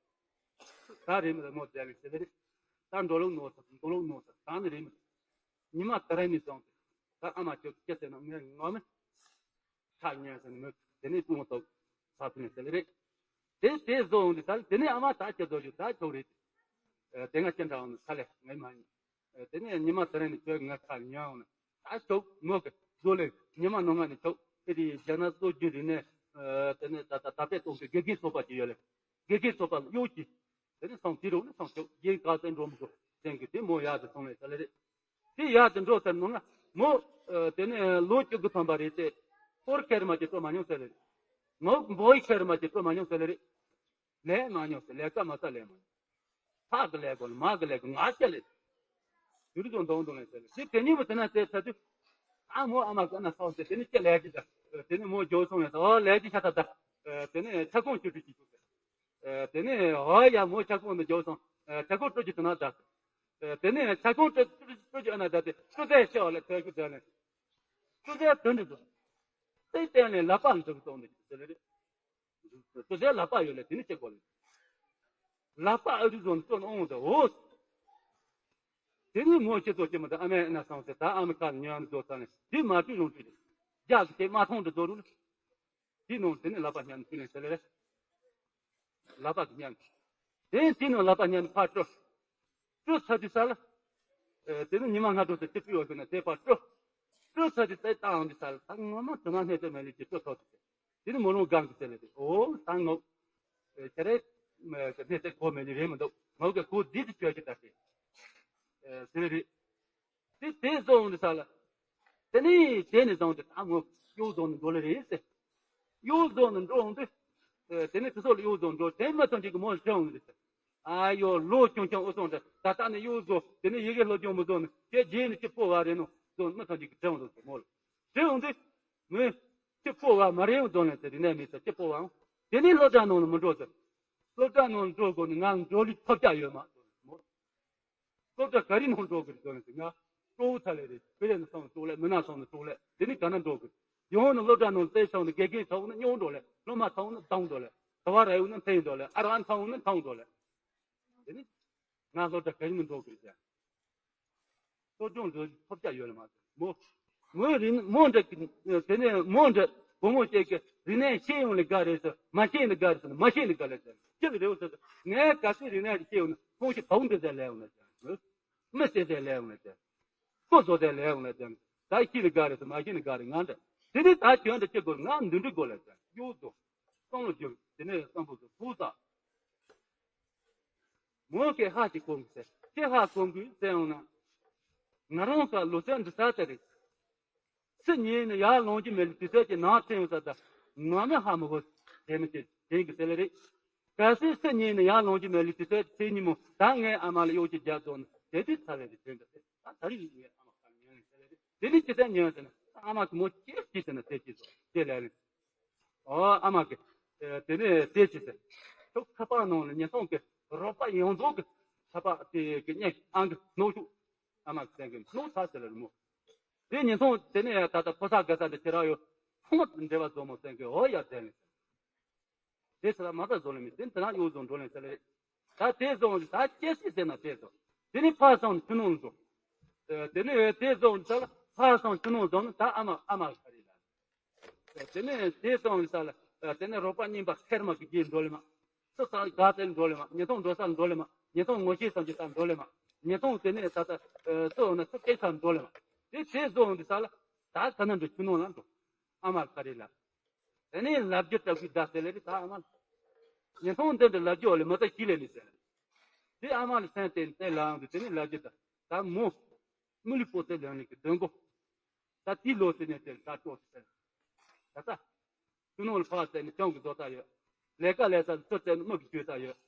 ད་རེད་མི་ད་མོ་བསྡད་ལས་ཟེར་ལེ་རེད། ད་འགྲོ་ལུགས་ནོར་ས་འགྲོ་ལུགས་ནོར་ས་ད་ནི་རེད་མི་ད། ཉི་མ་དེ་ར་ནས་བཟུང་སྟེ། ད་ཨ་མ་ཁྱོད་སྐྱེ་ཟེར་ན་ངས་ངོ་མི། ཁ་ཉན་ཟེར་ནས་མོས་དེ་ནས་ཀུང་ཐོག་ས་ཐུ་ནས་ཟེར་ལེ་རེད། དེ་དེ་བཟོ་འོང་དུས་ད་དེ་ནས་ཨ་མ་ད་ཁྱེད་ཚོ་ཞུ་ད་ཁྱོད་རེད། དེ་སྔ་ཁྱེད་འདྲ་འོང་ནས་ཁ་ལས་ངས་མ་ཉན། དེ་ནས་ཉི་མ་དེ་རིང་ནས་ཁྱོད་ངའི་ཁ་ཉན་འོང་ནས་ད་ཁྱོད་མོ་གི་བཟོ་ལེ་ཉི་མ་ནང་ང་ནས་ཁྱོད་དེ་དེ་རྒྱ་ནག་སྲོལ་རྒྱུན་རིག་གནས། དེ་ནས་ད་ད་ད་པས་གཏོང་གི་དགེ་རྒན་ཚོགས་པ་ཅིག་ཡོད་ལེ། དགེ་རྒན་ཚོགས་པ་གཡོག་གི། དེ་ནས་སང་དེ་རུ་ནས་སང་ཁྱོད་རྒན་ག་ཚོད་འགྲོ་མི་འགྲོ་ཟེར་གི་དེ་མོ་ཡག་ཏུ་སོང་ལེ་ཟེར་ལེ་རེད། དེ་ཡག་ཏུ་འགྲོ་ཟེར་ནོ་ང་མོ། དེ་ནས་ལོ་བཅུ་དགུ་ཐམ་པ་རེད་དེ། ཧོར་ཁེར་མ་ཅིག་སྤྲོ་མ་མྱོང་ཟེར་ལེ་རེད། ངོ་བོའི་ཁེར་མ་ཅིག་སྤྲོ་མ་མྱོང་ཟེར་ལེ་རེད། ལས་མ་མྱོང་ཟེར་ལས་ཀ་མ་ས་ལས་མ་མྱོང་། ཕ་གི་ལས་དགོས་ལ་མ་གི་ལས་དགོས་ང་སྐྱ་ལས། ཡུལ་དུ་འདོང་འདོང་ལས་ཟེར་ལེ་དེ་དེ་ཉིན་མོ་དེ་ན་ཟེར་ཚ་དུས། ཨ་མོ་ཨ་མ་ག་ན་ས་འོ་ཟེར་དེ་ནི་སྐྱ་ལས་ཀྱི་ད། དེ་ནི་མོ་འཇོག་སོང་ལས་ཟེར་ཨོ་ལས་ཀྱི་ཤ་ད་ད། དེ་ནི་ཆ་ཁོང་ཆུ་ཁྲུ་ཅིག་ཆུ་ཟེར། དེ་ནས་ཧོ་ཡ་མོ་ཆ་ཁོང་དུ་འཇོག་སོང་། ཆ་ཁོང་སྤྲོ་རྒྱུ་དུ་ན་ད། དེ་ནས་ཆ་ཁོང་སྤྲོ་སྤྲོ་རྒྱུ་ཨ་ན་ད་དེ་སྤྲོ་ཟས་ཤོག་ལ་ཐོས་ཤུ་ད་ནས། སྤྲོ་ཟས་དོན་འདི་འདུག་དེ་བསྟན་ནས་ལག་པ་འདུག་སྟོང་འདུག་ཟེར་རེད། སྤྲོ་ཟས་ལག་པ་ཡོད་ལ་དེ་ནི་ཅི་དགོས་ལ། ལག་པ་ཨ་རི་བཟོ་ནས་སྤྲོ་ནས་འོང་དུ་འོ། དེ་ནི་མོ་ཁྱེད་ཚོ་ཁྱེད་མ་ད་ཨ་མའི་ཨ་ན་སང་ཟེར་ད་ཨ་མའི་ཁ་ཉོན་བཟོ་ཚ་ནས་དེ་མ་བྲིས་རུང་བྲིས། རྒྱག་གི་དེ་མ་མཐོང་དུ་བཟོ་རུང་། དེའི་ནང་དེ་ནས་ལག་པ་བརྙན་བཅུག་ནས་ཟེར་ལེ་རེད། ལག་པ་གི་བརྙན། དེ་དེའི་ནང་ལག་པ་བརྙན་ཕར་སྤྲོ། སྤྲོ་ཚར་དུས་ས་ལ། དེ་ནས་ཉི་མ་སྔ་དྲོ་ཟེར་ཅི་སྤྲོ་ཡོད་ཟེར་ན་དེ་ཕར་སྤྲོ། སྤྲོ་ཚར་དུས་ད་བཏང་དུས་ས་ལ་ད་ངོ་མ་དུ་ན་སྣེ་ཚོད་མེད་ལས་ཀྱི་སྤྲོ་ཐོག་ཏུ་ཟེར། དེ་ནས་མོ་རང་སྒང་གི་ཟེར་ལེ་དེ་ཨོ་ད་ངོ་། ཁྱེད་རེད། སྣེ་ཚོད་གོ་མེད་ལས་རེད་མི་འདུག་ངོ་གི་གོ་བསྡུས་དུ་བཅོས་ཀྱི་ད་ཟེར། ཟེར་ལེ་རེད། དེ་དེ་བཟོ་འོང་དུས་ས་ལ། དེ་ནས་དེ་ནས་བཟུང་སྟེ་ད་ངོ་གཡོ་བཟོ་ནས་འགྲོ་ལེ་རེད་ཟེར། གཡོ་བཟོ་ནས་འགྲོ་འོང་དུས། དེ་ནས་དེ་ཚོ་ལ་གཡོ་བཟོ་འགྲོ་དེ་མི་ཚང་གཅིག་གི་མོ་ལ་དྲི་འོང་དུས་ཟེར། ཨ་ཡོ་ལོ་ཆུང་ཆུང་འུ་ཚང་དེ་ད་ལྟ་ནས་གཡོ་བཟོ་དེ་ནས་ཡི་གེ་སློབ་སྦྱོང་མི་བཟོ་ནས་ཁྱེད་རྗེས་ནས་ཅི་སྤོ་བ་རེད་ནོ་བཟོ་ནས་མི་ཚང་གཅིག་གི་དྲི་འོང་དུས་ཟེར་མོ་ལ། དྲི་འོང་དུས། མོས། ཅི་སྤོ་བ་མ་རེད་འོང་དོན་ལས་ཟེར་རིག་གནས་མེད་ཟེར་ཅི་སྤོ་བའང་། དེ་ནས་སློབ་གྲྭ་ནང་ལ་མི་འགྲོ་ཟེར། སློབ་གྲྭ་ནང་ལ་འགྲོ་དགོས་ནས་ང་འགྲོ་ལུགས་ཐོབ་རྒྱ་ཡོད་མ་མོ། སློབ་གྲྭ་ག་རེ་ནང་འགྲོ་དགོས་རེད་ཟེར་ན་ང་སྤྲོ་བོ་ཚ་ལེ་རེད་བོད་རིགས་ནི་སོང་ནས་སྤྲོ་ལེ་མི་ནག་སོང་ནས་སྤྲོ་ལེ་དེ་ནི་ག་ན་འགྲོ་དགོས། ཡང་ནི་སློབ་གྲྭ་ནང་བཙས་སོང་ནས་དགེ་རྒན་ཚ་བོ་ནི་སྙོང་འགྲོ་ལེ་སློབ་མ་ཚ་བོ་ནི་སྡང་འགྲོ་ལེ་དུ་བ་ར་ཡོ་ནི་འཐེན་འགྲོ་ལེ་ཨ་ར་ཨ་ཚ་བོ་ནི་འཐང་འགྲོ་ལེ། དེ་ནི་ང་སློབ་གྲྭ་ག་རེ་ནང་འགྲོ་དགོས་རེད་ཟེར། སློབ་སྦྱོང་འགྲོ་ཐོབ་རྒྱ་ཡོད་ལེ་མ་ཟེར་མོ། མོའི་རིག་མོ་འདྲ་གི་དེ་ནས་མོ་འདྲ་བུ་མོ་ཅིག་གི་རིག་གནས་ཤེས་ཡོང་ལེ་དགའ་རེད་ཟེར་མ་ཤེས་ནི་དགའ་རེད་ཟེར་མ་ཤེས་ནི་དགའ་ལེ་ཟེར་ཅི་ལ་རེད་ཟེར་ངས་ག་ཚོད་རིག་གནས་ཤེས་ཡོང་ནི་ཁོང་ཞིག་བའུ་འདི་ཟེར་ལེ་ཡོང་ལེ་ཟེར། མི་ཟེར་ཟེར་ལེ་ཡོང་ལེ་ཟེར། ཁོ་བཟོ་ཟེར་ལེ་ཡོང་ལེ་ཟེར། ད་ཤེས་ནི་དགའ་རེད་ཟེར་མ་ཤེས་ནི་དགའ་རེད་ང་འདྲ། དེ་ནས་ད་གྱོན་འདྲ་ཅི་དགོས་ང་འདི་འདྲ་དགོས་ལེ་ཟེར་གཡུག་དོ། བསམ་བློ་བསྒྱུར་དེ་ནས་བསམ་བློ་ཟུར་ཕུག་ས། མོ་གིས་ཧ་ཅིག་གོ་གི་ཟེར། ཁྱེད་ཧ་གོ་གི་ཟེར་ཡོང་ན། ང་རང་ག་ལོ་ཚད་འདི་ས་དེ་རེད། སུ་ཉིད་ནས་ཡར་ལོངས་ཀྱི་མེད་ལ་དུས་ཚོད་ཀྱི་ནང་ཚན་ཡོང་ས་ད་ང་མི་ཧ་མི་གོ་དེ་མི་དེ་དེ་གི་ཟེར་ལེ་རེད། གལ་སྲིད་སུ་ཉིད་ནས་ཡར་ལོངས་ཀྱི་མེད་ལ་དུས་ཚོད་ཚེ་ཉིན་མོ་ད་ངའི་ཨ་མ་ལ་གཡོག་ཅིག་རྒྱག་དོན་དེ་དུས་ཚ་ལེ་རེད་དེ་འདྲ་ཟེར་ད་ད་རེས་ངའི་ཨ་མ་ག་ཉན་ལེ་ཟེར་ལེ་རེད། དེ་ནི་ཅི་ཟེར་ཉན་ཟེར་ན་ཨ་མ་གི་མོ་ཅེས་ཅི་ཟེར་ན་དེ་ཅི་ཟེར་དེ་ལེ་ལེ། ཨོ་ཨ་མ་གི། དེ་ནས་དེ་ཅི་ཟེར། ཁྱོད་ཁ་པར་ནང་ལ་ཉེན་སྲུང་གི་རོགས་པ་ཡོངས་རྫོགས་ཀྱི་ཁ་པར་དེ་གི་གཉེན་ཨང་གི་སྣོག་ཤུགས། ཨ་མ་གི་སེང་གི་སྣོག་ཚ་ཟེར་ལ་རི་མོ། དེ་ཉེན་སྲུང་དེ་ནས་ད་ལྟ་ཕོ་གསར་དགའ་ས་འདི་ཁྱེད་རང་ཡོད། ཚང་མ་འབྲེལ་བ་བཟོ་མོ་སེང་གི་ཨོ་ཡ་དེ་ནས། དེ་ཚེ་ལ་མ་ད་བཟོ་ལེ་མི་དེ་དེ་ན་གཡོ་བཟོ་འགྲོ་ལེ་ཟེར་ལེ། ད་དེ་བཟོ་ད་སྐྱེ་སྲིད་ཟེར་ན་དེ་བཟོ། དེ་ནི་ཕ་སང་ཆུ་ནང་བཟོ། དེ་ནི་དེ་བཟོ་ད་ལ་ཕ་སང་ཆུ་ནང་བཟོ་ན་ད་ཨ་མ་ཨ་མ་ལ་ཁ་རེ་ལ། དེ་ནས་དེ་སོང་ས་ལ། དེ་ནས་རོགས་པ་རྙིང་པ་ཁེར་མ་གི་རྗེས་འགྲོ་ལེ་མ། སུ་ས་དགའ་དེར་འགྲོ་ལེ་མ། ཉེན་སྲུང་འགྲོ་སར་འགྲོ་ལེ་མ། ཉེན་སྲུང་ངོ་ཤེས་སམ་གྱི་སར་འགྲོ་ལེ་མ། ཉེན་སྲུང་དེ་ནས་ད་ལྟ། སུ་འོང་ན་སུ་སྐད་སར་འགྲོ་ལེ་མ། དེ་དེ་སོང་འདི་ས་ལ། ད་ཁ་ན་འགྲོ་ཆུ་ནང་ལ་འགྲོ། ཨ་མ་ཁ་རེ་ལ། དེ་ནས་ལབ་རྒྱུ་དྲག་པོའི་བརྡ་ཟེར་ལེ་རེད་ད་ཨ་མ་ལ། ཉེན་སྲུང་འདི་འདྲ་ལབ་རྒྱུ་འོ་ལེ་མ་ད་ཤི་ལེ་ནི་ཟེར། དེ་ཨ་མ་ལ་སེམས་བརྟན་བརྟན་ལའང་འདི་དེ་ནས་ལབ་རྒྱུ་ད། ད་མོ། མི་ལུས་པོ་ཏི་ལེན་ལེ་གི་དོན་གོ། ད་དེའི་ལོ་ཟེར་ནས་དེར་ད་སྤྲོ་ཟེར། ད་ལྟ། ཆུ་ནང་ལ་ཕར་བཙལ་ནས་སྤྱང་གི་བཟོ་ལྟ་ཡོད། ལས་ཀ་ལས་ས་ཚུར་བཙལ་ནས་དམག་གི་བརྗོད་ལྟ་ཡོད།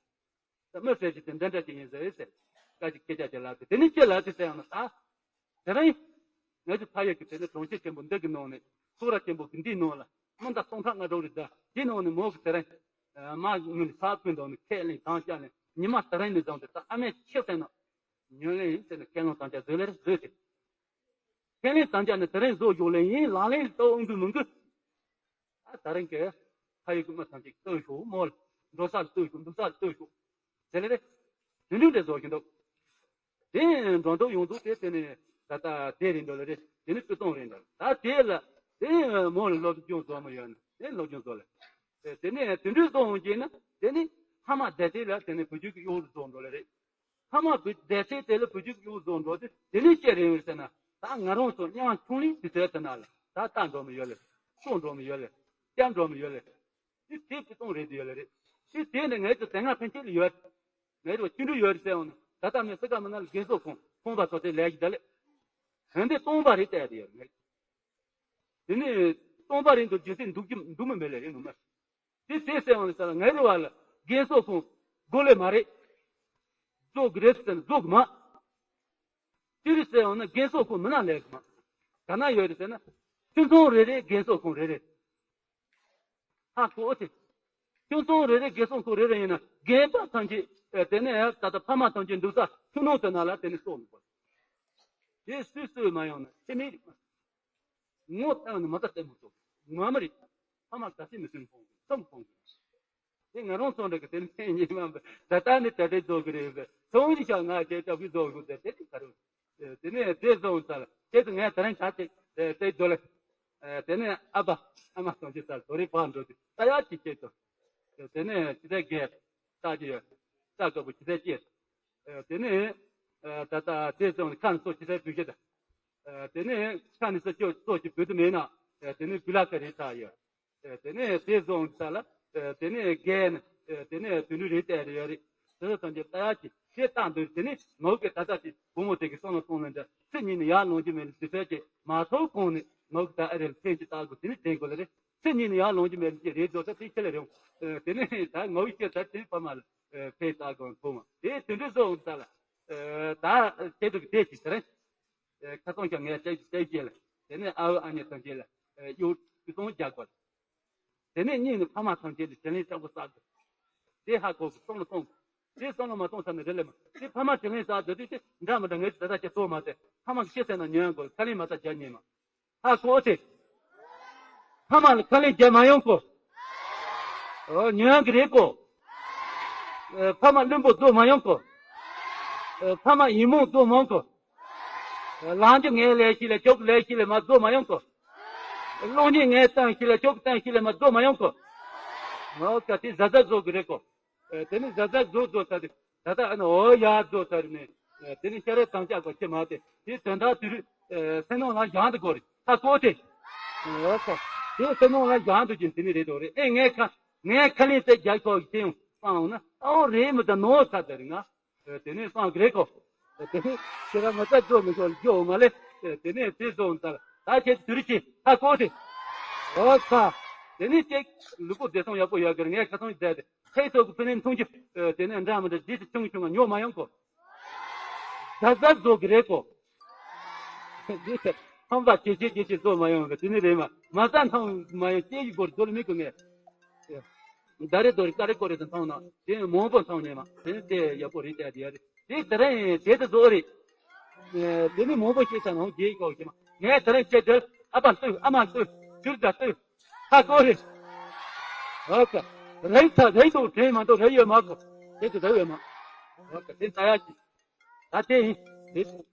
ད་དམག་ཟེར་གྱི་དེ་འདི་འདྲ་ཅིག་ཡིན་ཟེར་ཟེར། ཀ་ཅིག་སྐད་ཆ་ཅིག་ལབ་དེ་དེ་ནི་ཅི་ལབ་དེ་ཟེར་ཡང་ན་ད། དེ་རིང་། ང་ཚོ་ཕ་ཡུལ་གྱི་དེ་ནས་གྲོང་ཁྱེར་ཆེན་པོ་འདི་གི་ནང་ནས་ཚོགས་ར་ཆེན་པོ་གི་འདིའི་ནང་ལ་མི་འདི་སྟོང་ཕྲག་ལྔ་དྲུག་རེ་བསྡད། དེའི་ནང་ནས་མོ་གི་དེ་རིང་མ་ངུ་ནས་ས་བུད་འདུག་ནས་ཁས་ལེན་དང་བཅར་ནས་ཉི་མ་དེ་རིང་ནས་བཟུང་སྟེ་ད་ཨ་མས་ཁྱི་བསད་ན་ཉོན་ལེན་ཡིན་ཟེར་ནས་ཁས་ལེན་དང་བཅར་བཟོས་ལེ་རེ་བཟོས་ཏེ། ཁས་ལེན་དང་བཅར་ནས་དེ་རིང་བཟོ་རྒྱུ་ལེ་ཡིན་ལག་ལེན་ལྟ་འོང་གི་མི་འགུལ། ཨ་ད་རིང་གི་ཕ་ཡུལ་གྱི་མི་ཐམས་ཅད་ལྟོས་ཤོག་མོ་ལ་འགྲོ་ས་ལ་ལྟོས་ཤོག་འདུག་ས་ལ་ལྟོས་ཤོག་ཟེར་ལེ་རེ། དེ་འདྲ་འདྲ་བཟོ་བཞིན་འདུག་དེ་འགྲོ་འདུག་ཡོང་འདུག་དེ་དེ་ནས་ད་ལྟ་དེ་རེད་འདུག་ལེ་རེད། དེ་ནས་སྤུས་གཙང་རེད་འདུག་ད་དེ་ལ་དེ་མོ་ལ་སློབ་སྦྱོང་བཟོ་མི་ཡོད་ན་དེ་སློབ་སྦྱོང་བཟོ་ལེ། དེ་ནས་དེ་འདྲ་བཟོ་འོང་རྗེས་ན་དེ་ནས་ཕ་མ་བདེ་སྲིད་ལ་དེ་ནས་བུ་རྒྱུད་ཀྱི་གཡོག་རུ་བཟོ་འགྲོ་ལེ་རེད། ཕ་མ་བུ་བདེ་སྲིད་དེ་ལ་བུ་རྒྱུད་ཀྱི་གཡོག་བཟོ་འགྲོ་དུས་དེ་ནས་ཅི་རེད་ཟེར་ན། ད་ང་རང་ཚོ་མཉམ་ཆུང་ལིང་དུ་བྱས་ཟེར་ན་ལ་ད་ལྟ་འགྲོ་མི་ཡོད་ལེ། སོང་འགྲོ་མི་ཡོད་ལེ། སྐྱབས་འགྲོ་མི་ཡོད་ལེ། དེ་དེ་སྤུས་གཙང་རེད་དུ་ཡོད་ལེ་རེད། དེ་དེ་ནས་ངའི་ཚོ་དེ་སྔ་ཕན་ཆད་ལ་ཡོད། ངའི་ཚོ་ཆུང་འདྲ་ཡོད་རེད་ཟེར་འོང་ན་ད་ལྟ་མི་སི་ཀ་མི་ན་ལ་རྒན་གསོ་ཁང་ཁང་པ་ཚོ་དེ་ལས་ཀྱི་ད་ལེ། ཧན་དེ་སྟོང་པ་རེད་བལྟས་དེ་ཡོད་ངའི། དེ་ནས་སྟོང་པ་རེད་འདུག་རྒྱུ་མཚན་འདུག་རྒྱུ་འདུག་མི་མེད་ལེ་རེད་ངོ་མ། དེ་དེ་ཟེར་བ་ནི་ས་ལ་ངའི་རེ་བ་ལ་རྒན་གསོ་ཁང་དགོས་ལེ་མ་རེད། བཟོ་གི་རེད་ཟེར་ན་བཟོ་གི་མ། ཅི་རེད་ཟེར་བ་ན་རྒན་གསོ་ཁང་མི་ན་ལས་གི་མ། ག་ན་ཡོད་རེད་ཟེར་ན། ཁྱིམ་ཚང་རེ་རེ་རྒན་གསོ་ཁང་རེ་རེ། ཧ་གོ་ཨོ་ཚེ། ཁྱིམ་ཚང་རེ་རེ་རྒན་གསོ་ཁང་རེ་རེ་ཡིན་ན་རྒན་པ་ཐམས་ཅད་དེ་ནས་ད་ལྟ་ཕ་མ་ཐམས་ཅད་འདུག་ས་ཁྱིམ་ནང་དུ་ན་ལ་དེ་ནས་གསོ་མི་དགོས། དེ་སུས་གསོས་མ་ཡོང་ན་ཁྱེད་མི་རིགས། ངོ་བཏང་ནས་མ་ད་ལྟད་མོ་ཚོ། ང་མ་རེད། ཕ་མ་ག་སྲིད་མི་སྲིད་ཕོངས་ཀྱི་ཚམ་ཕོངས་ཀྱི། དེ་ང་རང་ཚོ་འདྲ་གི་དེ་ནས་ཉི་མ་འབད་ད་ལྟ་ནི་ད་ལྟའི་རྫོགས་ཀྱི་རེད་པས་ཚོང་གི་ཤག་ང་བྱས་སྐབས་ཀྱི་རྫོགས་དགོས་ཟེར་དེ་དེ་ག་རེ། དེ་ནས་དེ་རྫོགས་ཚར་དེ་དུ་ངས་ད་རིང་ཆ་དེ་དེ་རྫོགས་ལེ། དེ་ནས་ཨ་ཕ་ཨ་མ་སོང་ཅི་ཚར་དོ་རེ་ཕར་འགྲོ་དུས་ད་ཡག་ཅིག་བྱེད་དོ། དེ་ནས་ཅི་ཚད་རྒས་ལྟ་ཅི་ཡོད། ལྟ་དགོས་པོ་ཅི་ཚད་སྐྱེས། དེ་ནས་ད་ལྟ་དེ་ཚོ་ཁ་ནས་སོ་ཅི་ཚད་བུད་ཤེས་ད། དེ་ནས་ཁ་ནས་སོ་ཅི་སོ་ཅི་བུད་དུ་མེད་ན། དེ་ནས་བུ་ལ་ཀ་རེ་ཚ་ཡོད། དེ་ནས་དེ་བཟུང་ས་ལ། དེ་ནས་རྒས་ནས། དེ་ནས་དུད་འགྲོ་རེ་བལྟས་རེ་ཡོད་རེད། དེ་ཚོ་ཐམས་ཅད་ལྟ་ཡག་གི་ཞེས་བཏང་འདུག་དེ་ནས་ངོ་གི་ད་ལྟ་དེ་བུ་མོ་དེ་གི་སོང་ལ་སོང་ལ་འདྲ་ཚེ་ཉིན་ནས་ཡར་ལོང་རྒྱུ་མེད་ལ་དུས་ཚོད་ཀྱི་མ་ཐོག་གོང་ནས་ངོ་གི་ད་ཨ་རེ་ལ་ཕན་གྱི་ལྟ་དགོས་དེ་ནས་དྲན་དགོས་ལ་རེད། ཚེ་ཉིན་ནས་ཡར་ལོང་རྒྱུ་མེད་ལ་ཅི་རེད་འགྲོ་ས་དེ་ཁྱེད་ལ་རེད། དེ་ནས་ད་ངོ་གི་ཁྱེད་ད་དེ་ཕ་མ་ལ་ཕན་ལྟ་དགོས་མཐོང་བ་དེ་དུད་འགྲོ་བཟོ་འོང་ས་ལ། ད་དེ་དུ་གི་དེ་ཅི་ཟེར། ཁ་སང་ཀྱང་ངས་བཤད་ཀྱི་བཤད་ཀྱི་ལ། དེ་ནས་ཨ་བུ་ཨ་ནེ་ཐམས་ཅད་ལ་གཡོག་གི་སྟོང་རྒྱག་དགོས། དེ་ནས་གཉིས་ནི་ཕ་མ་ཐམས་ཅད་ལ་དྲིན་ལན་ཆག་པོ་བསགས་དགོས། དེ་ཧ་གོ་གི་བསམ་བློ་གཏོང་དགོས། དེ་བསམ་བློ་མ་གཏོང་ས་ནས་རེ་ལས་མ་དེ་ཕ་མ་དྲིན་ལན་བསགས་དགོས་དུས་དེ་འདྲ་མི་འདྲ་ངས་ད་ལྟ་ཁྱེད་ཚོ་མ་ཟད་ཕ་མ་གི་ཤི་ཟེར་ན་ཉོན་དགོས་ཁ་ལེན་མ་ད་རྒྱ་ཉེ་མ། ཧ་གོ་ཚེ། ཕ་མ་ལ་ཁ་ལེན་རྒྱབ་མ་ཡོང་གོ། ཨོ་ཉོན་གི་རེད་གོ། ཨེ་ཕ་མ་བླུན་པོ་བཟོ་མ་ཡོང་གོ། ཨེ་ཕ་མ་ཡིན་མོང་བཟོ་མ་ཡོང་གོ། ཨེ་ལང་ཇོ་ངའི་ལས་ཤིག་ལ་ཁྱོད་ཀྱི་ལས་ཤིག་ལ་མ་བཟོ་མ་ཡོང་གོ། ཨེ་གློག་བརྙན་ངའི་སྟེང་ཤིག་ལ་ཁྱོད་ཀྱི་སྟེང་ཤིག་ལ་མ་བཟོ་མ་ཡོང་གོ། ཨོ་ཀ་དེ་གཟབ་གཟབ་བཟོ་གི་རེད་གོ། ཨེ་དེ་ནི་གཟབ་གཟབ་བཟོ་བཟོ་ཚར་དུས་ད་ལྟ་ཨ་ནི་འོ་ཡ་བཟོ་ཚར་ནས་ཨེ་དེ་ནི་ཤ་ར་དང་ཅག་གོ་ཆེ་མ་དེ་དེ་དོན་དག་དུས་རུ་ཨེ་སེམས་ནང་ལ་བཞག་འདུག་གོ་རེད་ཧ་གོ་དེ། ཨེ་ཁོ་དེ་སེམས་ནང་ལ་བཞག་འདུག་ཅིང་དེ་ནི་རེད་དོ་རེད་ཨེ་ངས་ཁ་ངས་ཁ་ལེན་དེ་རྒྱག་ཆོག་གི་དེ་ཡང་སྤང་འོང་ན་ཨོ་རེད་མི་ད་ནོར་ཚར་དེ་རེད་ང་། དེ་ནས་སང་གི་རེད་གོ། དེ་ནས་ཁྱེད་རང་ང་ཚ་འགྲོ་མི་ཤོར་འགྱོ་མ་ལེ། དེ་ནས་དེ་སོང་ད་ད་ཁྱེད་དུ་རི་ཆེ་ཧ་གོ་དེ། ཨོ་ཁ། དེ་ནས་ཁྱེད་ལུས་པོ་བདེ་སོང་ཡག་པོ་ཡོད་གི་རེད་ངས་ཁ་སང་བསྡད་དེ་ཁྱེད་ཚོ་གི་ཕུ་ནས་འཐུང་རྒྱུ། དེ་ནས་འདྲ་མི་འདྲ་འདི་ཚོ་ཆུང་ཆུང་ང་ཉོ་མ་ཡོང་གོ། ད་ཟ་བཟོ་གི་རེད་གོ། འདི་ཚེ་ཧམ་པ་ཇེ་ཆེ་ཇེ་ཆེ་བཟོ་མ་ཡོང་གི་དེ་ནི་རེད་མ་མ་ཟ་འཐུང་མ་ཡོང་སྐྱེ་ཡི་སྒོར་བཟོ་ལ་མི་དགོས་ངས། ད་རེ་དོ་རེ་ཀ་རེ་ཀོ་རེ་དང་མཐོང་ན་དེ་མང་པོ་མཐོང་ནས་མ་དེ་ནི་དེ་ཡག་པོ་རེད་དེ་དེ་རེད་དེ་ད་རེ་དེ་དེ་བཟོ་རེད། དེ་ནི་མང་པོ་ཤེས་ས་ནང་རྒྱལ་ཀོ་ཤེས་མ་ངས་ད་རེ་ཁྱེད་དེ་ཨ་ཕ་ལྟོས་ཨ་མ་ལྟོས་ཁྱུར་ད་ལྟོས་ཧ་གོ་རེད། ཨོ་ཀ་རེད་ད་རེད་དོ་དྲན་མ་གཏོགས་རེད་ཡོད་མ་གོ་དེ་དེ་རེད་ཡོད་མ་ཨོ་ཀ་དེ་ད་ཡག་ཅིག་ད་དེ་ཡིན་དེ།